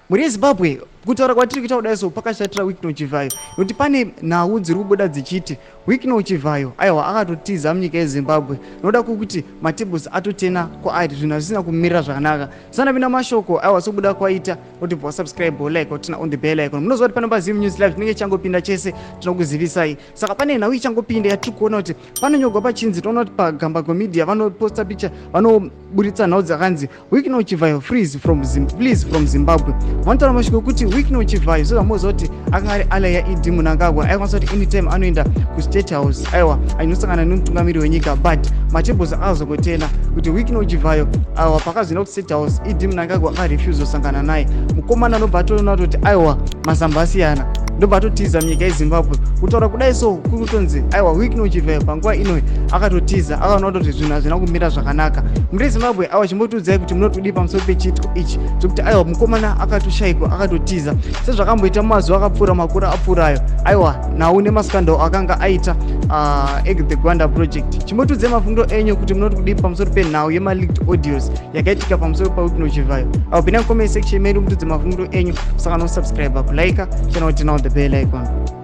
Mhuri yeZimbabwe, kutaura kwatiri kuita kudai so, pakashatira Wicknell Chivhayo, nokuti pane nhau dziri kubuda dzichiti Wicknell Chivhayo aiwa akatotiza munyika yeZimbabwe nokuda kwekuti matables atotena kwaari, zvinhu hazvisina kumirira zvakanaka. Sanapinda mashoko aiwa sokubuda kwaita kuti bva subscribe, like, turn on the bell icon. Munoziva kuti pano paZim News Live tinenge changopinda chese tinokuzivisai. Saka pane nhau ichangopinda yatiri kuona kuti panonyorwa pachinzi, toona kuti paGambakwe Media vanoposta picha, vanoburitsa nhau dzakanzi "Wicknell Chivhayo frees from Zim, flees from Zimbabwe". Vanotaura mashoko ekuti Wicknell Chivhayo, sezvamunoziva kuti akanga ari ally yaED Mnangagwa, aikwanisa kuti anytime anoenda kuState House, aiwa, ainosangana nemutungamiri wenyika, but matables akazongotena kuti Wicknell Chivhayo, aiwa, pakazoenda kuState House, ED Mnangagwa akarefuse kusangana naye. Mukomana anobva atoona kuti aiwa, masamba asiyana, ndobva atotiza munyika yeZimbabwe. Kutaura kudai so, kuri kutonzi aiwa, Wicknell Chivhayo panguva inoyi akatotiza, akaona kutoti zvinhu hazvina kumira zvakanaka muri Zimbabwe. Aiwa, chimbotiudzai kuti munotodii pamusoro pechiitiko ichi chokuti aiwa, mukomana akatoshayikwa, akatotiza, sezvakamboita mumazuva akapfuura, makore apfuurayo, aiwa, nhau nemascandal akanga aita the Gwanda Project. Chimbotiudzai mafungiro enyu kuti munoti kudii pamusoro penhau yemaleaked audios yakaitika pamusoro paWicknell Chivhayo. Aiwa, pinda comment section medu mutiudze mafungiro enyu. Saka nosubscribe, kulike channel, turn on the bell icon.